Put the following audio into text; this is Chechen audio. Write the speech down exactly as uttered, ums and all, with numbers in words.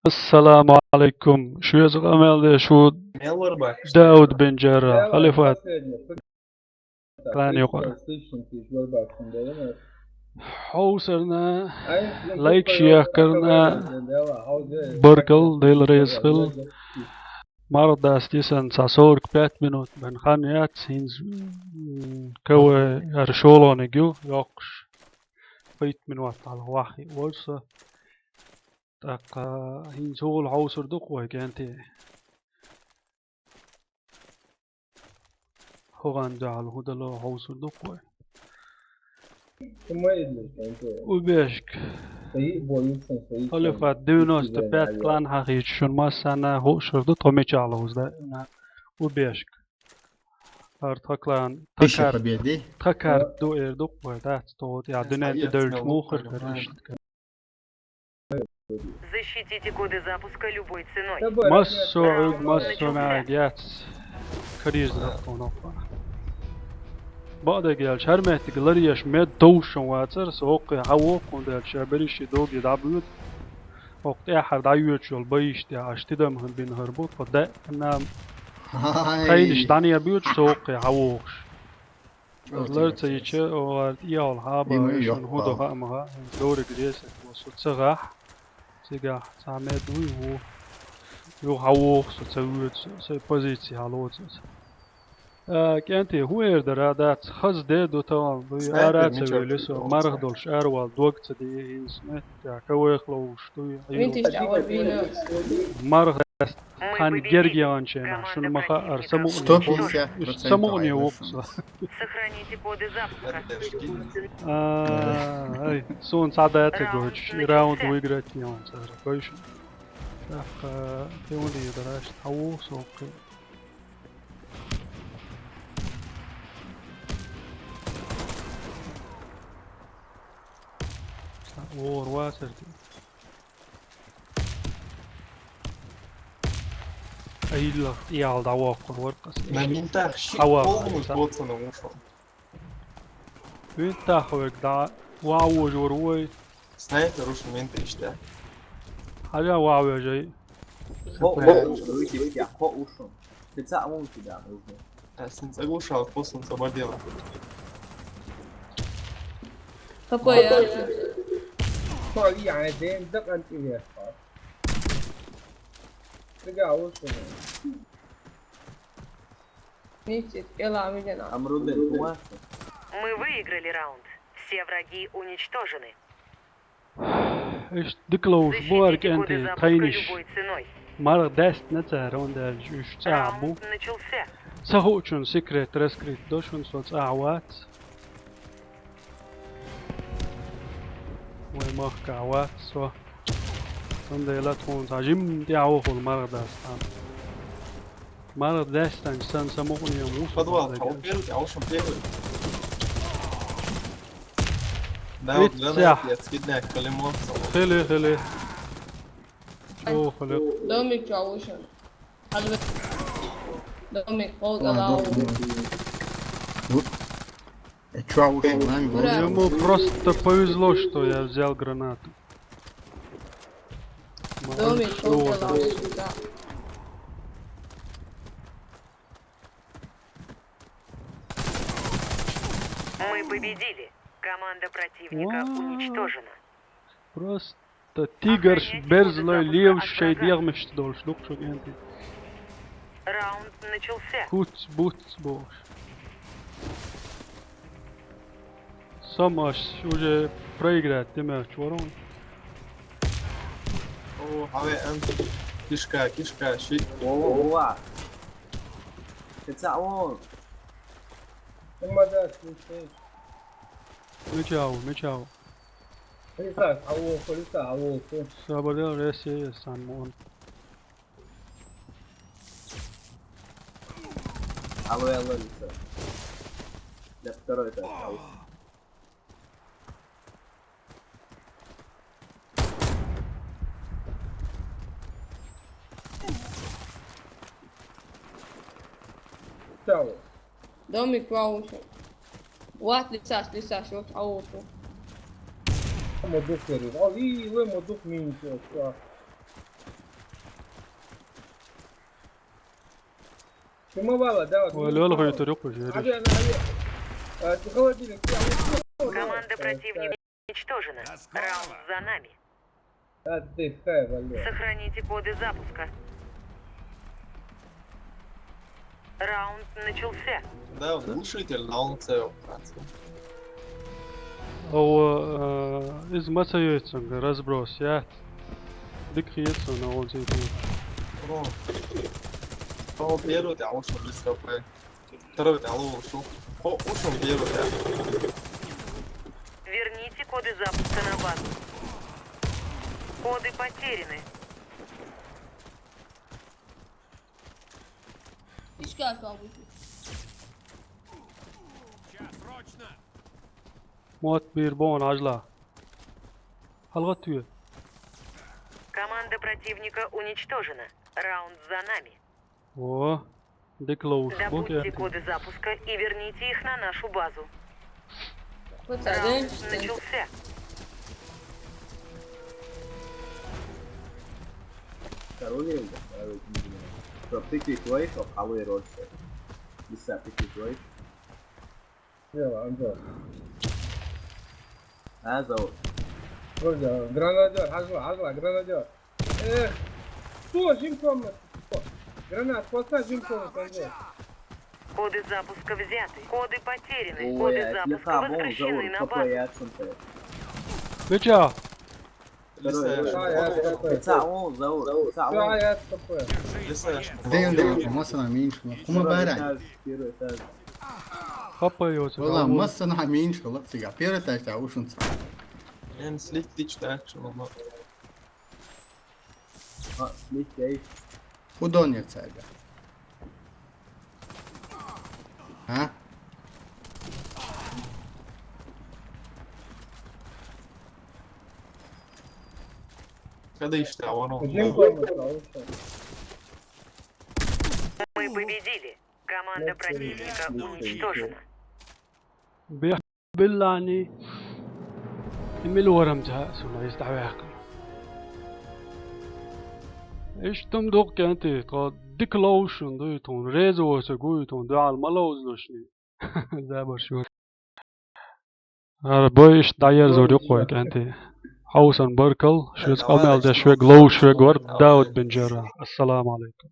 Ассаламу алейкум. Шуьца къамел деш ву Мел вара бахаш? Дауд бин Джаррах, халифат. Клан юкъа. Хьовсарна, лайк шеяккхарна, баркал, Дела реза хила. Марха даста йисина цхьа сорок пять минут бен хан яц, хӀинца, м, кавай ара шолониг ю, йоккхуш. Пхийтта минут хьалха вахи вожса. ТӀаккха хӀинца хӀугӀал хьовсур ду-кх вай, кӀентий? ХӀугӀан дуьхьал хӀу дало хьовсур ду-кх вай? Убежка. Халифат, девяносто пять клан хьахийча, шуна массарна хууш хир ду, тхо мичахь ловзу даима убежка. ХӀара тха клан, тха карта, тха карта ду эр ду-кх вай, дац тхо, я дуьнен тӀе девлча муха хир кара иштта. Защитите коды запуска любой ценой. Массо а Ӏуьйга, массо а маьӀиг яц. Карийрза даккхо ноккха. Бакъдерг аьлча, хӀара меттиг ларъеш мед довшан вацара, со хӀокхе хьавогӀу, хӀунда аьлча ша берриш а доге дӀабоьду. ХӀокху тӀаьххьара дӀайоьдуш йолу байш тӀехь аша тидам хӀун бина хӀара бу, тхо даьӀна тайнаш дӀанехбоьду со хӀокхе хьавогӀуш. Лар ца йича, оха тӀехула хьаба, шуна хӀун до хаа ма хаьа, хӀинца довриг реза, со ца гӀахь, цигахь цхьа мед вуй ву. Юха хьавогӀу со, ца воьду со, сайн позици хьалоцу аса. А, кӀентий, хӀун эр дара, дац, хаза де ду тахана, дуй, ара а ца вели со, марха долуш аравала дог ца дии, хӀинца меттехь кавайх ловуш дуй, Ӏийла. Марха даьста хан герга яханчийнахь, шуна ма хаьара, самукъане ву-кх со. Сохраните коды запуска. А, ай, суна цхьа да ца гойтуш, и раунд выиграть яхана цара, гой шуна. ТӀаккха, кхин хӀун дийр дара аша, хьавогӀу со кхин. Сан вогӀур вацара те. Ай, иллах, тӀехьал дӀавоккхур вара-кх аса. На винтах шиъ полностью боцана вуьйш ву. Винтах верг дӀа ван вожор ву вай. Снайпер уьш винта иштта. Хьажа ван вежай. Кхо, кхо, кхо уьш ву. Кхо уьш ву. Кхин цхьаъ ву уьш, да, уьш ву. Ас хӀинца ца гуш, ас пуссунца бадела. Какой я? Кхо, я, ден дакъан тӀе вехха. Цига уьш ву. Митит, эла мидена. Амрудин, хӀун вац? Мы выиграли раунд. Все враги уничтожены. Иштта дика ловзуш бу хӀара, кӀентий, тхайниш. Марха даьстина цара, хӀунда аьлча уьш цӀахь бу. Ца хуучунна секрет раскрыть до шуна, со цӀахь вац. Вай махкахь вац со. Цундела тхуна цхьа жимма тӀаьхьа вахула марха даьстина. Марха даьстинчу санна самукъане ву со. Подвал, тхьо первый, а уж он первый. Да, вот гранат, я скидняк, полимон. Хили, хили. Чё, хили? Домик чё, ушел? Домик, полгода. Э, чё, ушел, нами? Ему просто повезло, что я взял гранату. Домик, полгода. Мы победили. Команда противника уничтожена. Просто тигрш берзалой леваш шайн дегӀмашца долуш ду-кх шуьга, кӀентий. Раунд начался. Куц-буц бохуш. Сама аш уже проиграть де мегаш вара хьуна. О, хьавеана. Кишка, кишка, ши. О, о, о. Кеца о. Мича ву, мича ву? Хьалиса, хьавогӀу, хьалиса, хьавогӀу. Сабар де, рес е, сан мон. Алло, алло, Лиса. Я второй этаж, ау. Чао. Домик ваучу. Вот, лисас, лисас, вот, аучу. Ма духери. Али, ле ма дух минчу, а. Ты мобала, да, вот. Ой, Лёла, хуй, ты рюкаешь, я Аби, рюкаю. Аби, а, ты холодильник, ты, а, вот, Команда противника уничтожена. Раунд за нами. Отдыхай, Валера. Сохраните коды запуска. Раунд начался. Да, глушитель на лонце, в принципе. О, э, из маца ёйцунга разброс, я. Дик хиец, но он зайду. О. О, первый, а он что, без К П. Второй, да, лоу ушел. О, ушел первый, да. Верните коды запуска на базу. Коды потеряны. Ишкаш бабушка. Мот бир бон ажла. Халгат тюе. Команда противника уничтожена. Раунд за нами. О, дик лоу уш. Добудьте коды запуска и верните их на нашу базу. Раунд начался. Король, да, король, не знаю. Что, ты киклой, что халуй роль, что ли? Лиса, ты киклой. Дело, Анжел. А, зовут. Вроде, гранатёр, ажла, ажла, гранатёр. Эх, что, жим комнату? Гранат, спасай, жим комнату, Анжел. Коды запуска взяты. Коды потеряны. Коды запуска возвращены на базу. Good job. Лиса, Лиса, о, зовут. Лиса, о. Дэн, дэн, масана меньше. Хума байрай. Хапа йоца. Вала, масана меньше, ла, сига. Первый этаж, да, ушунца. Эн слить лично, что могу. А, слить, эй. Худон я цайга. А? Когда ишта, вон он. Мы победили. Команда противника уничтожена. Бех биллани. Имил ворам жа, суна, из давяхкан. Иш тум дук кенти, тха дик лоушун дуй тун, резо оса гуй тун, дуал малоуз лушни. Забар шур. Ара бой иш даяр зор юк бой кенти. Хаусан баркал, швец камел де швег лоу швег вар, Дауд бен Жара. Ассаламу алейкум.